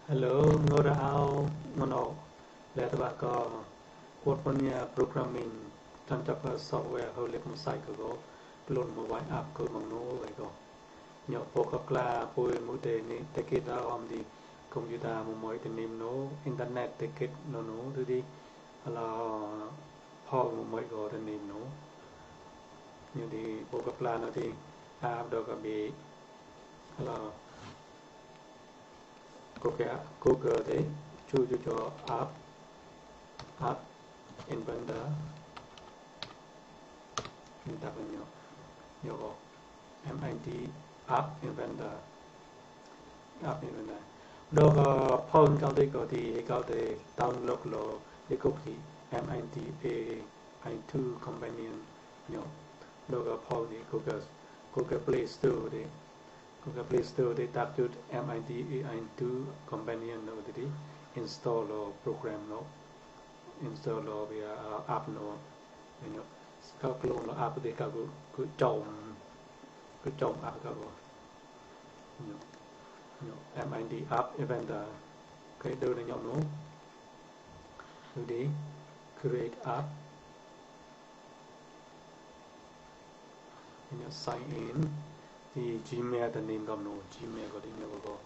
Hello, ngorao, ngono. Let ba ko quote punya programming tantap software holik musai ko lon mobile app ko mangno vậy ko. Nhọ po ko kla po mu te ni te kit ra om di computer mo moi te nim no internet te kit no no tu di là po mo moi ko te nim no. Như di po ko kla no di app do ka bi là Google đấy chú cho app inventor chúng ta phải nhớ MIT app inventor đó có phone cao đây có thì cao đây download lo để có thì MIT AI2 companion nhớ đó có phone thì Google Play Store đấy Google Play Store they tap to MIT AI2 companion no thì install lo program no install lo via app no you know các clone lo app để các cứ trồng app các MIT app inventor cái đưa này nhóm nó từ đi create app sign in thì Gmail the name cầm nó Gmail có đi nhớ có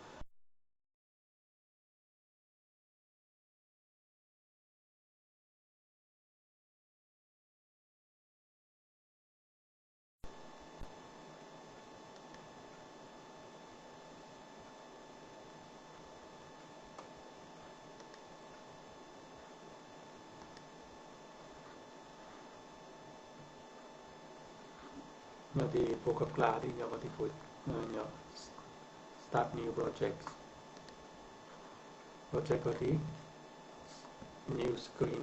nhớ thì phổ cập là thì nhớ có thì phổ nhớ start new project có thì new screen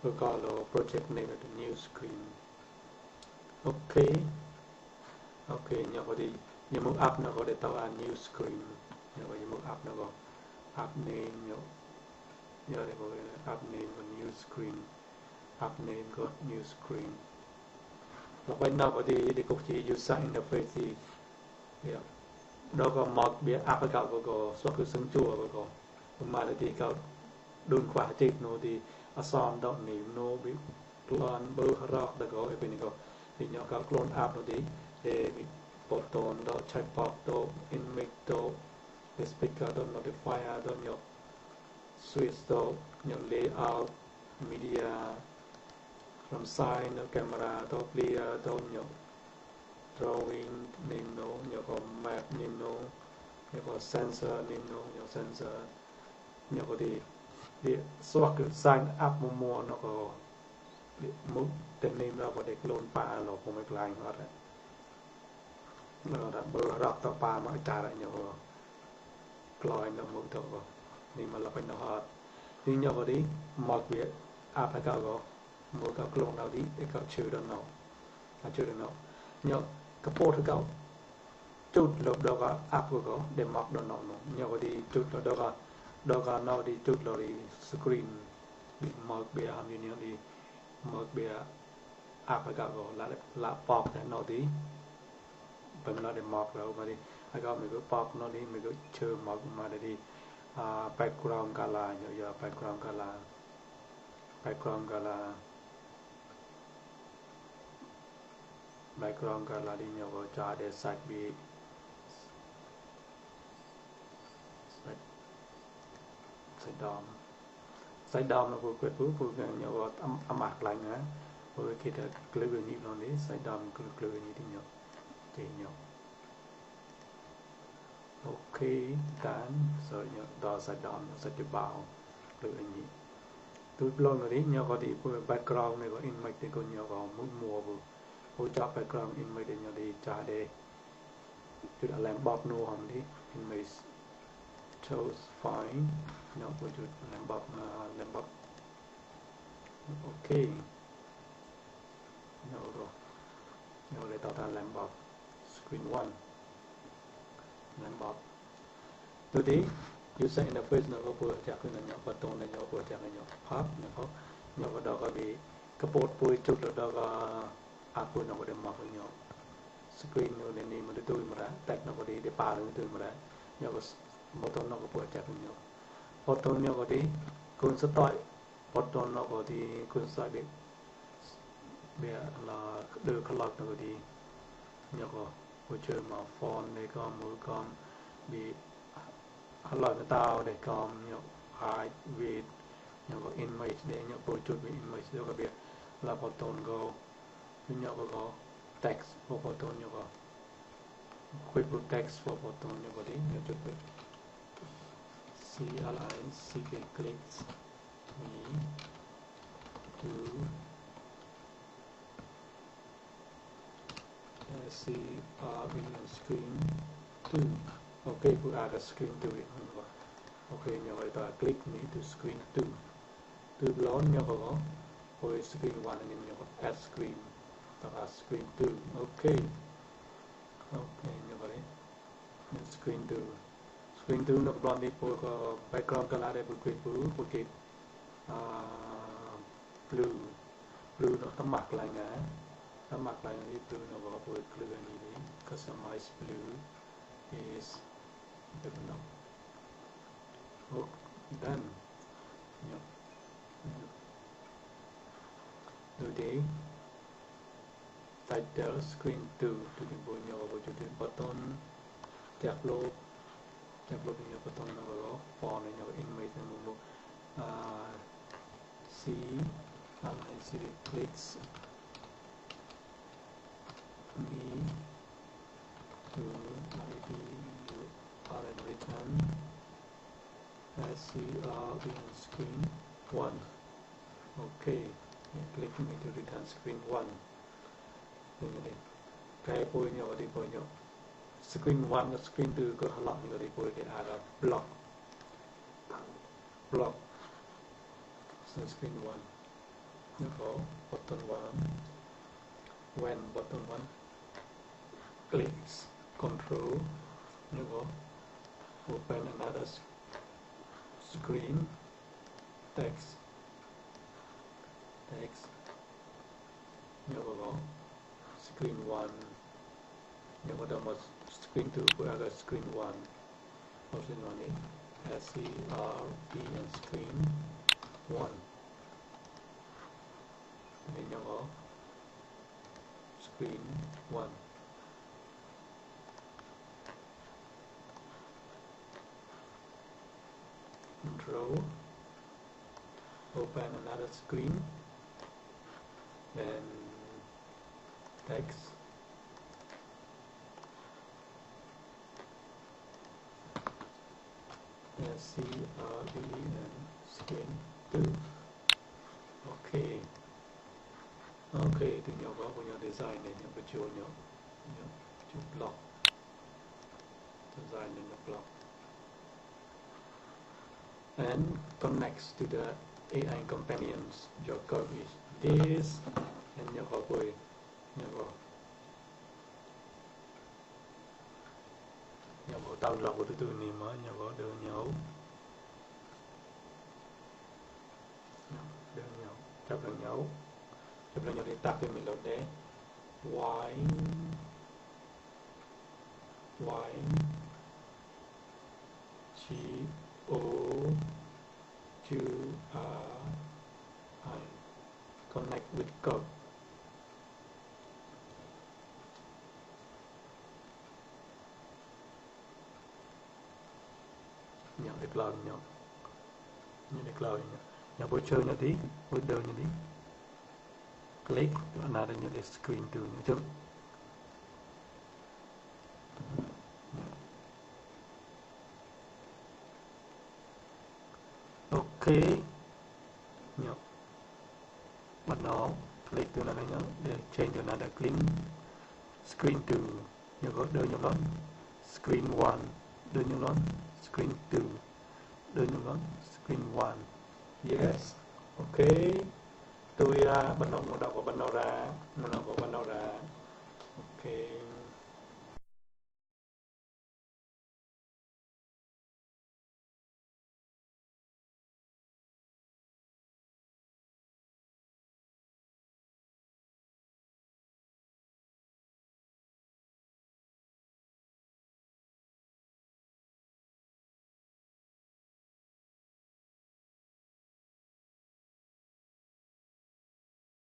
rồi có là project name là new screen ok nhớ có thì nhớ một app nó có để tạo ra new screen nhớ có một app nó có app name nhớ để có app name và new screen app name có new screen và bên nào có thì cũng chỉ user interface thì đó có một biệt app cái có số cứ sinh chùa có mà là thì có đun quả chết nó thì asam đó niệm nó bị clone bơ rock đó có bên này có thì nhỏ có clone app nó thì để button đó chatbot đó inmate đó speaker đó notifier đó nhỏ switch đó nhỏ layout media from sign đó camera đó player đó nhỏ drawing name nó nhỏ có map name nó nhỏ có sensor name nó nhỏ sensor nhỏ có thì swap cái sign up mua nó có mức tên name nó có để clone pa nó cũngไม่ไกลhết đấy nó đã bơ rọc tao pa mà trả lại nhiều clone nó mức thôi nhưng mà là phải nó hết thì nhau có đi một việc app hay có một cái clone nào đi để có chữ đó nào chữ đó nào nhau cái port cái chút lúc đó có app của có để mặc đó nào nhau có đi chút đó có nó đi chút rồi đi screen bị mở bìa hàm như đi mở bìa app hay có là pop để nó đi bên nó để mặc rồi mà đi hay có mình cứ pop nó đi mình cứ chơi mặc mà để đi background color giờ background color đi nhau có trả để sạch bị sạch đom nó vừa quét vừa nhau có âm ạc lạnh á vừa kita keluar ni nó đi sạch đom keluar ni thì nhau thì nhau ok kan rồi nhau đó sạch đom sạch cái bảo keluar ni tôi luôn rồi đi nhau có đi vừa background này có image thì có nhau có mũi mùa vừa hỗ trợ background image để nhau đi trả để chúng ta làm bọc nô hồng đi image chose fine nhau có chút làm bọc ok nhau lại tạo ra làm bọc screen one làm bọc tôi tí user interface nó có vừa chắc là nhau button này nhau vừa chắc là nhau pop nhau có đó có bị cái bột bôi chụp được đó là bôi nó có để mặc với nhau screen nó để này mà để tôi mà ra tag nó có để pa nó tôi mà ra nhau có button nó có bôi chặt với nhau button nhau có đi cuốn sợi tỏi button nó có đi cuốn sợi bị là đưa cái lọt nó có đi nhau có bôi chơi mà font này con mũi con bị lọt cái tao để con nhau hide with nhau có image để nhau bôi chụp với image đó có biết là button go nhau có text for button nhau có quick text for button nhau có đi nhau chụp với CLICK clicks me to see in screen 2. Okay, we add a screen to it. Okay, now I click me to screen 2. To launch now for screen 1 and then add screen. Add screen 2. Okay. Okay, now screen 2. Screen 2 nó còn đi của background color để bật cái blue nó tấm mặt lại ngã tấm mặt lại đi blue nó có bật blue này đi customize blue is develop done today title screen 2 to the boy nhỏ của chủ đề button upload những button nó có font này nhỏ image này một see clicks me to id and return scr in screen 1. Okay, click me to return screen 1. Cái bôi nhỏ đi bôi nhỏ screen 1 và screen 2 có lọt như đi bôi để block so screen 1 nó có button 1 when button 1 clicks control nó có open another screen text nó có screen 1 nó có đâu một screen 2 của other screen 1 option 1 is SCRP and screen 1 nên nó có screen 1 control open another screen then text SCRP and screen 2. Okay. Okay, thì nhỏ có punya design này yang kecil nhỏ block design in the block and connects to the AI companions. Your code is this and nhỏ có bôi nhỏ có tao lọc của từ này mà nhỏ có đưa nhau chụp là nhau để tắt về mình lột để wine G O Q R I connect with code nhau để cloud nhau như để cloud nhau bôi chơi nhau tí bôi đầu nhau tí click another new screen to chứ ok nhớ bắt nó click to another nhớ để change to another screen to nhớ có đưa nhau lắm screen 1 đưa nhau lắm screen 2 đưa nhau lắm screen 1 yes ok tôi bắt đầu một đầu của bắt đầu ra ok